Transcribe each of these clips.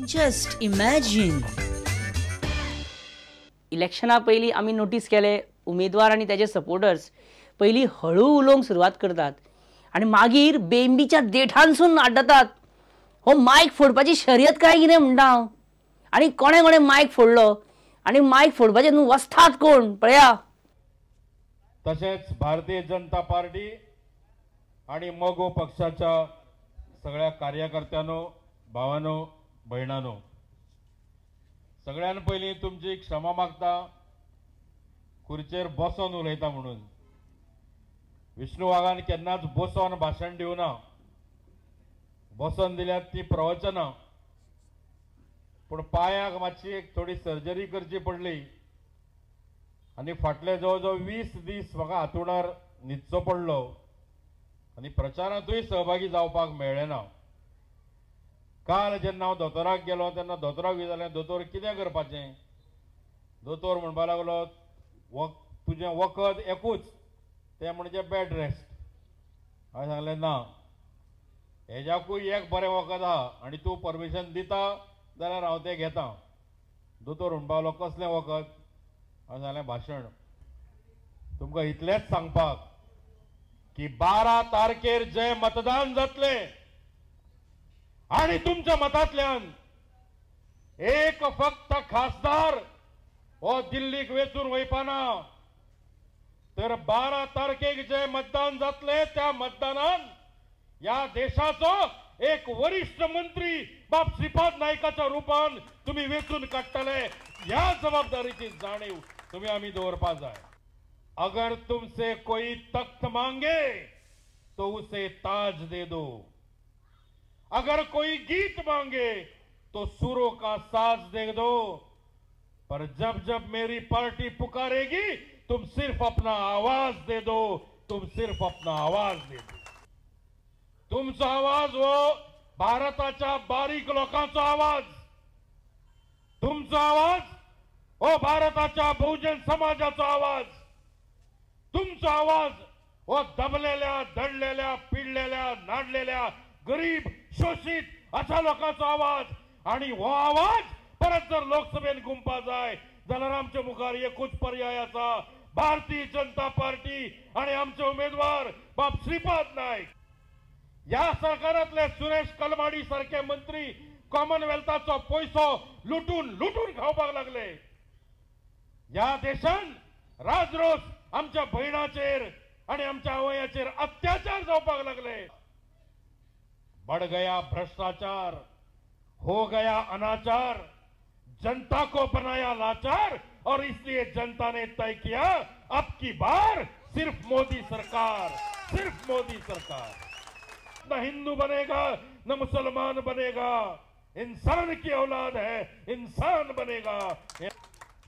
Just imagine. इलेक्शना पयलीं आमी notice केले उमेदवार आनी ताचे सपोर्टर्स पयलीं हळू उलोवंक सुरवात करतात आनी मागीर बेंबीच्या देठांसून आड्डतात. हो मायक फोडपाची शर्यत काय कितें म्हणटा हांव. आनी कोणें कोणें मायक फोडलो आनी मायक फोडपाचें न्हू वस्ताद कोण पळया. तशेंच भारतीय जनता पार्टी आणि मगो पक्षाच्या सगळ्या कार्यकर्त्यांनो, भावांनो, भयणांनो, सगळ्यां पयलीं तुमची क्षमा मागता. खुर्चेर बसोन उलयता म्हणून विष्णू वाघान केन्नाच बसोन भाशण दिवना. बसोन दिल्यात ती प्रवचनां. पूण पांयाक मातशी एक थोडी सर्जरी करची पडली आनी फाटले जवळ जवळ 20 दीस म्हाका हातुणार न्हिदचो पडलो आनी प्रचारांतूय सहभागी जावपाक मेळ्ळें ना. काल जेन्ना हांव दोतोराक गेलो तेन्ना दोतोराक विचारलें, दोतोर कितें करपाचें? दोतोर म्हणपाक लागलो, तुजें वखद एकूच, तें म्हणजे बेड रेस्ट. हांवें सांगलें ना, हेज्याकूय एक बरें वखद आहा आनी तूं परमिशन दिता जाल्यार हांव तें घेता. दोतोर म्हणपाक लागलो, कसलें वखद? हांवें सांगलें भाशण. तुमकां इतलेंच सांगपाक की 12 तारखेर जें मतदान जातलें आनी तुमच्या मतांतल्यान एक फक्त खासदार हो दिल्लीक वेचून वयपाना, तर 12 तारखेक जे मतदान जातलें त्या मतदानान ह्या देशाचो एक वरिष्ठ मंत्री बाब श्रीपाद नायकाच्या रूपान तुम्ही वेचून काडटले. ह्या जबाबदारीची जाणीव तुम्ही आमी दवरपाक जाय. अगर तुमसे कोई तख्त मांगे तो उसे ताज दे दो, अगर कोई गीत मांगे तो सुरों का साज दे दो, पर जब जब मेरी पार्टी पुकारेगी तुम सिर्फ अपना आवाज दे दो, तुम सिर्फ अपना आवाज दे दो. तुमचो आवाज हो भारताच्या बारीक लोकांचो आवाज, तुमचो आवाज हो भारताच्या बहुजन समाजाचो आवाज, तुमचो आवाज हो दबलेल्या, दडलेल्या, पिडलेल्या, नाडलेल्या, गरीब, शोषित अशा लोकांचो आवाज. आणि हो आवाज परत जर लोकसभेन घुमपा जाय जाल्यार आमच्या मुखार एकूच पर्याय आसा, भारतीय जनता पार्टी आणि आमचे उमेदवार बाब श्रीपाद नायक. ह्या सरकारांतले सुरेश कलमाडी सारखे मंत्री कॉमनवेल्थाचो पैसो लुटून लुटून खावपाक लागले. ह्या देशान राजरोस आमच्या भयणाचेर आणि आमच्या आवयाचेर अत्याचार जावपाक लागले. बढ़ गया भ्रष्टाचार, हो गया अनाचार, जनता को बनाया लाचार, और इसलिए जनता ने तय किया अब की बार सिर्फ मोदी सरकार, सिर्फ मोदी सरकार. न हिंदू बनेगा न मुसलमान बनेगा, इंसान की औलाद है, इंसान बनेगा.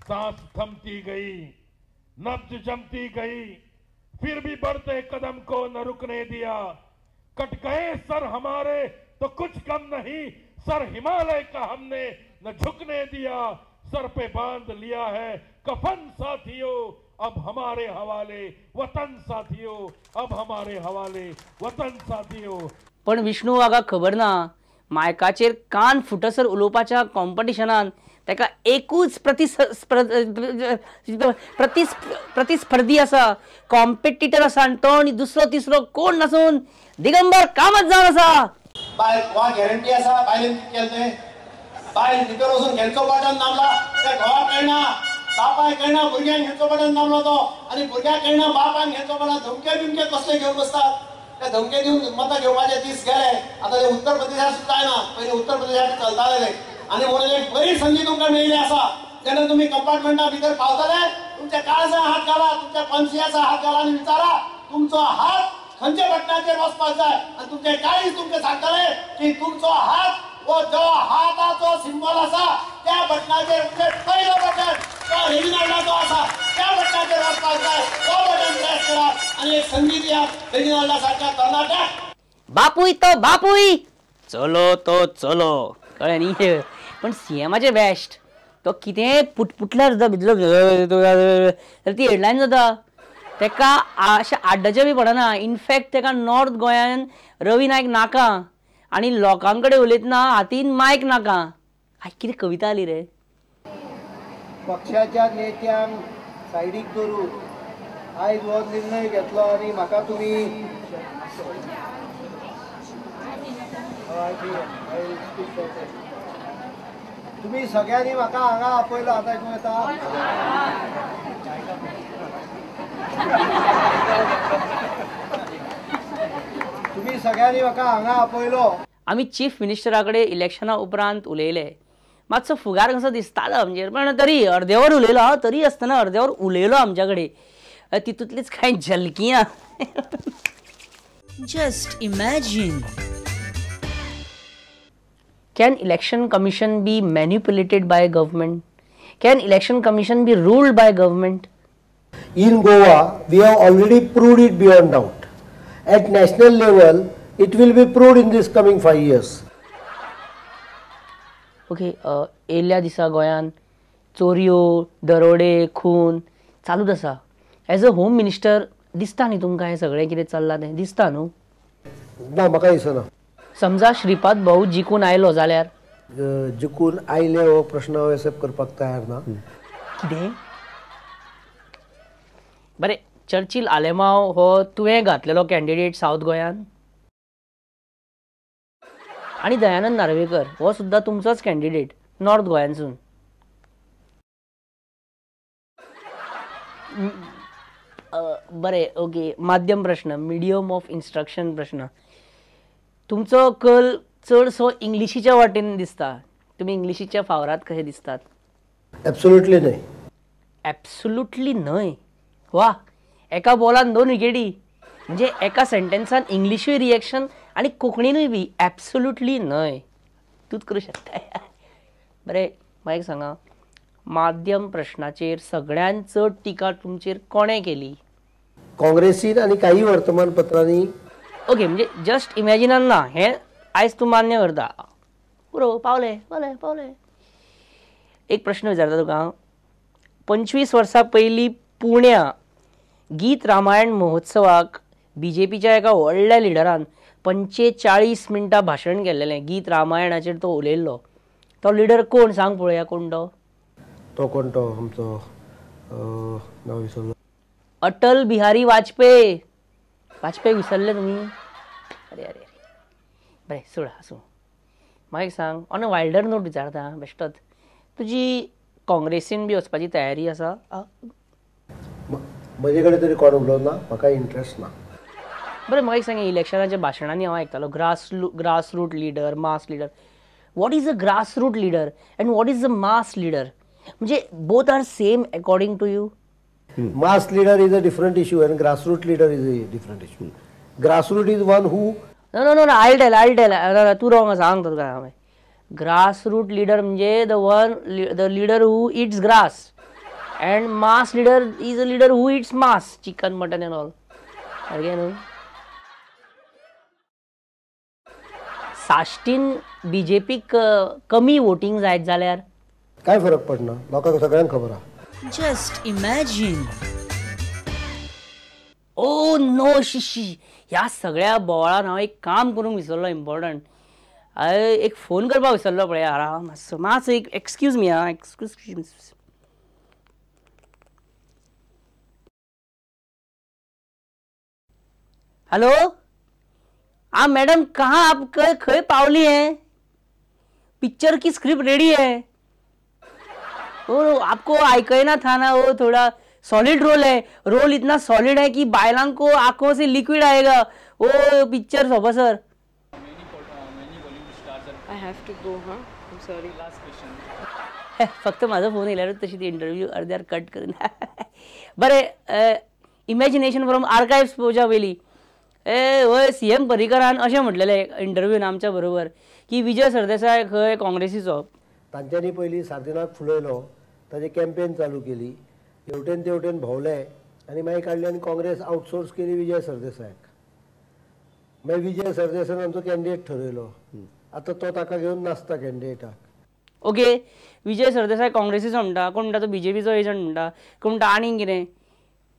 सांस थमती गई, नब्ज जमती गई, फिर भी बढ़ते कदम को न रुकने दिया. कट गए सर हमारे तो कुछ कम नहीं, सर हिमालय का हमने न झुकने दिया. सर पे बांध लिया है कफन साथियों, अब हमारे हवाले वतन साथियों, अब हमारे हवाले वतन साथियों. पण विष्णू वाघाक खबर ना, मायकाचेर कान फुटसर उलोवपाच्या कॉम्पिटिशनान ताका एकूच प्रतिस्पर्धी आसा, कॉम्पिटिटर आसा, आनी तो आनी दुसरो तिसरो कोण नासून दिगंबर कामत जावन आसा. बायल वा गॅरंटी आसा, बायलेन कितें केलें तें? बायल भितर वचून घेंचो बटन दामला ते घोवाक कळना, बापायक कळना, भुरग्यांक घेंचो बटन दामलो तो, आनी भुरग्याक कळना बापान घेंचो बटन. धमके बिमके कसले घेवन बसतात ते? धमके दिवन मतां घेवपाचे दीस गेले. आतां ते उत्तर प्रदेशात सुद्दां जायना, पयलीं उत्तर प्रदेशात चलताले ते. आनी म्हणून एक बरी संदी तुमकां मेळिल्ली आसा, जेन्ना तुमी कंपार्टमेंटा भितर पावतले तुमच्या काळजा हात घाला, तुमच्या कॉन्शियसा हात घाला आनी विचारा तुमचो हात खंयच्या बटनाचेर वचपाक जाय. आनी तुमचे काळीज तुमकां सांगतले की तुमचो हात हो जो हाताचो सिंबॉल आसा त्या बटनाचेर, पयलो बटन तो रेजिनाल्डाचो आसा त्या बटनाचेर वचपाक जाय. तो बटन प्रेस करात आनी एक संदी दियात रेजिनाल्डा सारक्या तरणाट्याक. बापूय तो बापूय, चलो तो चलो, कळ्ळें न्ही? पण सीएमाचें बेस्ट, तो कितें पुटपुटल्यार सुद्दां भितरलो जाल्यार ती हेडलायन जाता. तेका अशें आड्डचें बी पडना. इनफॅक्ट तेका नॉर्थ गोंयान रवी नायक नाका आनी लोकां कडेन उलयतना हातीन मायक नाका. आयक कितें कविता आली रे. पक्षाच्या नेत्यांक सायडीक धरून आयज हो निर्णय घेतलो आनी म्हाका तुमी तुमी सगळ्यांनी म्हाका हांगा आपयलो. आतां आयकूंक येता? तुमी सगळ्यांनी म्हाका हांगा आपयलो. आमी चीफ मिनिस्टरा कडेन इलेक्शना उपरांत उलयले. मातसो फुगार कसो दिसतालो आमचेर, पण तरी अर्देवर उलयलो हांव, तरी आसतना अर्देवर उलयलो आमच्या कडेन. तितूंतलीच कांय झलकियां. Just imagine. Can election commission be manipulated by government? Can election commission be ruled by government? In Goa, we have already proved it beyond doubt. At national level, it will be proved in this coming 5 years. Okay, येयल्ल्या दिसा गोंयांत चोरयो, दरोडे, खून चालूच आसा. As a home minister दिसता न्ही तुमकां हें सगळें कितें चल्लां तें दिसता न्हू? ना, म्हाका दिसना. समजा श्रीपाद भाऊ जिखून आयलो जाल्यार? जिखून आयले हो प्रश्न हांव एक्सेप्ट करपाक तयार ना. कितें? बरें, चर्चिल आलेमाव हो तुवें घातलेलो कॅन्डिडेट सावथ गोंयान, आनी दयानंद नार्वेकर हो सुद्दां तुमचोच कॅन्डिडेट नॉर्थ गोंयानसून. बरें, ओके, माध्यम प्रश्न, मिडियम ऑफ इन्स्ट्रक्शन प्रश्न. तुमचो कल चडसो इंग्लिशीच्या वाटेन दिसता, तुमी इंग्लिशीच्या फावरात कशे दिसतात? एब्सोल्युटली न्हय. एब्सोल्युटली न्हय. वा, एका बॉलान 2 विकेटी, म्हणजे एका सेंटेन्सान इंग्लिशूय रिएक्शन आनी कोंकणीनूय बी एब्सोल्युटली न्हय. तूंच करूं शकता. बरें, म्हाका एक सांगा, माध्यम प्रश्नाचेर सगळ्यांत चड टिका तुमचेर कोणें केली? काँग्रेसीन आनी काही वर्तमानपत्रांनी. ओके, म्हणजे जस्ट इमॅजिनान ना, हें आयज तूं मान्य करता. पुरो, पावले पावले पावले. एक प्रश्न विचारता तुका. 25 वर्सां पयलीं पुण्या गीत रामायण महोत्सवाक बीजेपीच्या एका व्हडल्या लिडरान 45 मिनटां भाशण केल्लेलें. गीत रामायणाचेर तो उलयल्लो. तो लिडर कोण सांग पळोवया, कोण तो? तो कोण तो आमचो नांव विसरलो. अटल बिहारी वाजपेयी. वाजपेयी विसरले तुमी? अरे अरे अरे, बरें सोड, आसूं. म्हाका एक सांग, ऑन अ वायल्डर नोट विचारता बेश्टोच, तुजी काँग्रेसीन बी वचपाची तयारी आसा? म्हजे कडेन तरी कोण उलोवंक ना, म्हाका इंट्रस्ट ना. बरें, म्हाका एक सांग, इलेक्शनाच्या भाशणांनी हांव आयकतालो grass root leader, mass leader. What is a grass root leader and what is a mass leader? म्हणजे both are same according to you? Mass leader is a different issue and grassroots leader is a different issue. Grassroots is one who... No, no, no, no, I'll tell. तू wrong सांग तुका हांवें. Grassroots leader म्हणजे the leader who eats grass, and mass leader is a leader who eats mass, chicken, mutton and all. सारकें न्हू? साश्टीन बीजेपीक कमी voting जायत जाल्यार काय फरक पडना, लोकांक सगळ्यांक खबर आहा. Just imagine. Oh no, शिशी, ह्या सगळ्या बोवाळान हांव एक काम करूंक विसरलो इम्पॉर्टंट. एक फोन करपाक विसरलो पळय. हांव मातसो मातसो एक एक्सक्यूज मी, आं, एक्सक्यूज. हॅलो, हाँ मैडम, कहाँ आप खंय पावली है? पिक्चर की स्क्रिप्ट रेडी है. वो आपको आयकना था ना, वो थोड़ा सॉलिड रोल है. रोल इतना सॉलिड है कि बायलां को आंखों से लिक्विड आएगा. वो पिक्चर सोबा sir. I have to go, huh? I'm sorry. Last question. फक्त माझा फोन येयल्यारूच तशी ती इंटरव्यू अर्द्यार कट करून. बरें, इमॅजिनेशन फ्रॉम आर्कायव्स पळोवच्या पयलीं, ए वय सीएम पर्रीकरान अशें म्हटलेलें इंटरव्यून आमच्या बरोबर की विजय सरदेसाय खंय काँग्रेसीचो. तांच्यांनी पयलीं सार्दिनाक फुलयलो, ताजें कॅम्पेन चालू केली, हेवटेन तेवटेन भोंवले आनी मागीर काडले आनी काँग्रेस आउटसोर्स केली विजय सरदेसायाक. मागीर विजय सरदेसायान आमचो कॅन्डिडेट ठरयलो. आतां तो ताका घेवन नाचता कॅन्डिडेटाक. ओके, विजय सरदेसाय काँग्रेसीचो म्हणटा, कोण म्हणटा तो बीजेपीचो एजंट म्हणटा, कोण म्हणटा आनीक कितें.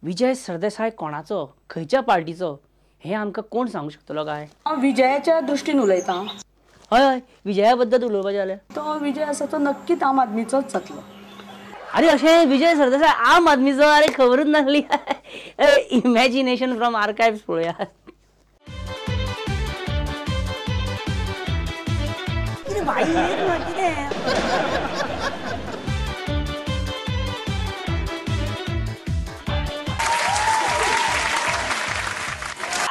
विजय सरदेसाय कोणाचो, खंयच्या पार्टीचो हें आमकां कोण सांगूंक शकतलो काय? हांव विजयाच्या दृश्टीन उलयतां. हय हय, विजया बद्दल उलोवपाचें जाल्यार तो विजय आसा तो नक्कीच आम आदमीचोच जातलो. अरे अशें विजय सरदेसाय आम आदमीचो? अरे खबरूच नासली. इमॅजिनेशन फ्रॉम आर्कायव्स पळोवया. कितें बाई कितें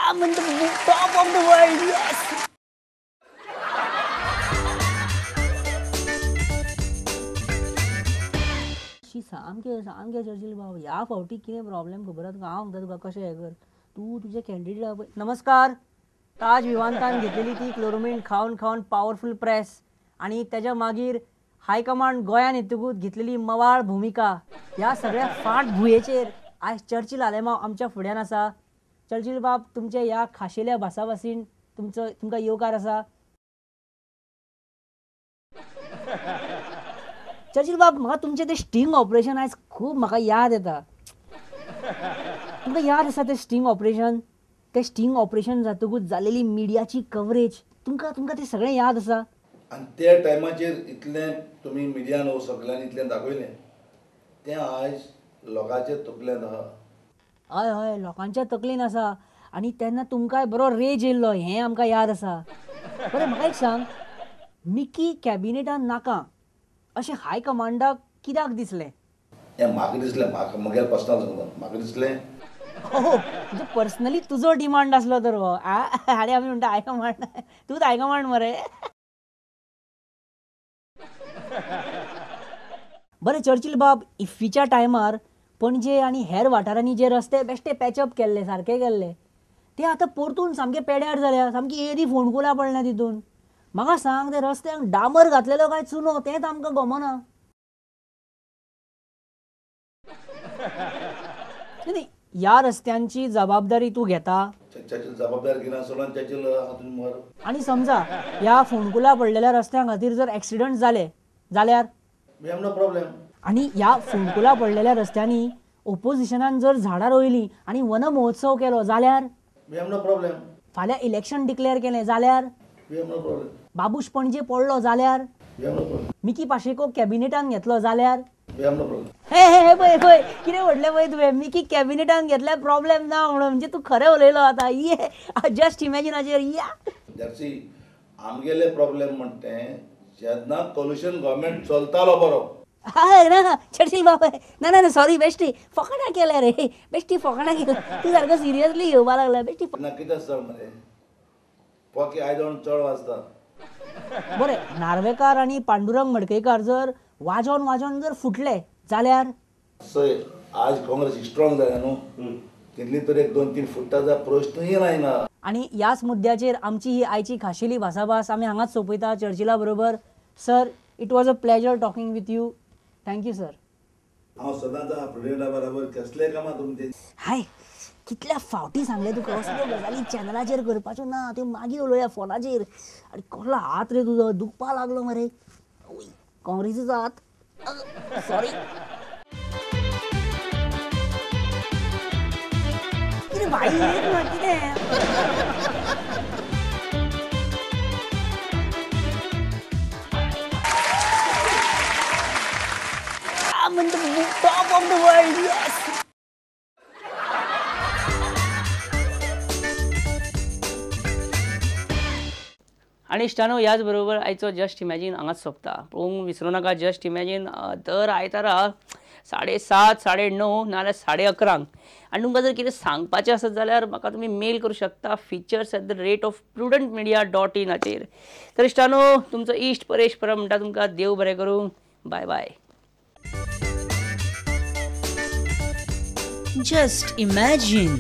I'm in the top of the world, yes! शी सामकें सामकें चर्चिल बाब, ह्या फावटी कितें प्रॉब्लेम खबर आसा तुका? हांव म्हणटा तुका कशें हें कर, तूं तुजे कॅन्डिडेट. नमस्कार. ताज विमानतान घेतलेली ती क्लोरोमेंट खावन खावन पावरफूल प्रेस आनी तेज्या मागीर हायकमांड गोंयान येतकूच घेतलेली मवाळ भुमिका, ह्या सगळ्या फाटभुंयेचेर आयज चर्चिल आलेमांव आमच्या फुड्यान आसा. चर्चिल बाब, तुमच्या ह्या खाशेल्या भासाभासीन तुमचो तुमकां येवकार आसा. चर्चिल बाब, म्हाका तुमचें तें स्टिंग ऑपरेशन आयज खूब म्हाका याद येता. तुमकां याद आसा तें स्टिंग ऑपरेशन? तें स्टिंग ऑपरेशन जातकूच जालेली मिडियाची कवरेज तुमकां तुमकां तें सगळें याद आसा? आनी त्या टायमाचेर इतलें तुमी मिडियान सगळ्यांनी इतलें दाखयलें, तें आयज लोकांचे तकलेंत आहा. हय हय, लोकांच्या तकलेन आसा. आनी तेन्ना तुमकांय बरो रेज येयल्लो हें आमकां याद आसा. बरें, म्हाका एक सांग, मिकी कॅबिनेटान नाका अशें हायकमांडाक कित्याक दिसलें? हें म्हाका दिसलें, म्हाका म्हगेलें पर्सनल सांगता, म्हाका दिसलें. हो, म्हणजे पर्सनली तुजो डिमांड आसलो तर हो? आनी आमी म्हणटा हायकमांड, तूंच हायकमांड मरे. बरें चर्चिल बाब, इफ्फीच्या टायमार पणजे आनी हेर वाठारांनी जे रस्ते बेश्टे पॅचअप केल्ले, सारके केल्ले, ते आतां परतून सामके पेड्यार जाल्या, सामकी एदी फोंडकुलां पडल्या तितून. म्हाका सांग, ते रस्त्यांक डांबर घातलेलो काय चुनो तेंच आमकां गमना. न्ही, ह्या रस्त्यांची जबाबदारी तूं घेता? आनी समजा ह्या फोंडकुलां पडलेल्या रस्त्यां खातीर जर एक्सिडंट जाले जाल्यार? आनी ह्या फोंडकुलां पडलेल्या रस्त्यांनी ओपोजिशनान जर झाडां रोयलीं आनी वन महोत्सव केलो जाल्यार? फाल्यां इलेक्शन डिक्लेअर केलें जाल्यार? बाबूश पणजे पडलो जाल्यार? मिकी पाशेको कॅबिनेटान घेतलो जाल्यार? हे हे पळय पळय कितें म्हटलें पळय तुवें, मिकी कॅबिनेटान घेतल्यार प्रॉब्लेम ना म्हणून, म्हणजे तूं खरें उलयलो आतां. ये जस्ट इमॅजिनाचेर या आमगेले प्रॉब्लेम म्हणटा तें जेन्ना कोल्युशन गव्हर्मेंट चलतालो बरो. हय ना चर्चिल बाब, ना ना सॉरी, बेश्टी फकाणां केल्या रे, बेश्टी फकाणां केल्या. तूं सारको सिरियसली घेवपा लागला बेश्टी. कितें आसता मरे, पोके आयदन चड वाजता. बरें, नार्वेकार आनी पांडुरंग मडकयकार जर वाजोवन वाजोवन जर फुटले जाल्यार? सय आज काँग्रेस स्ट्रॉंग जाल्या न्हू, तितली तर एक दोन तीन फुट्टा जा प्रश्न येना. आनी ह्याच मुद्द्याचेर आमची ही आयची खाशेली भासाभास आमी हांगाच सोंपयता चर्चिला बरोबर. Sir, it was a pleasure talking with you. Thank you sir. हांव सदांच प्रेसिडेंटा बरोबर कसले कामां तुमचे. हाय, कितल्या फावटी सांगलें तुका असल्यो गजाली चॅनलाचेर करपाच्यो ना, त्यो मागीर उलोवया फोनाचेर. आनी कसलो हात रे तुजो, दुखपा लागलो मरे काँग्रेसीचो हात. सॉरी. कितें बाई कितें I'm in the top of the world, yes! आनी इश्टानो, ह्याच बरोबर आयचो जस्ट इमॅजीन हांगाच सोंपता. पळोवंक विसरूं नाका जस्ट इमॅजीन दर आयतारा 7:30, 9:30 नाजाल्यार 11:30. आनी तुमकां जर कितें सांगपाचें आसत जाल्यार म्हाका तुमी मेल करूं शकता features@prudentmedia.in हाचेर. तर इश्टानो, तुमचो इश्ट परेश परब म्हणटा तुमकां देव बरें करूं. बाय बाय. Just imagine.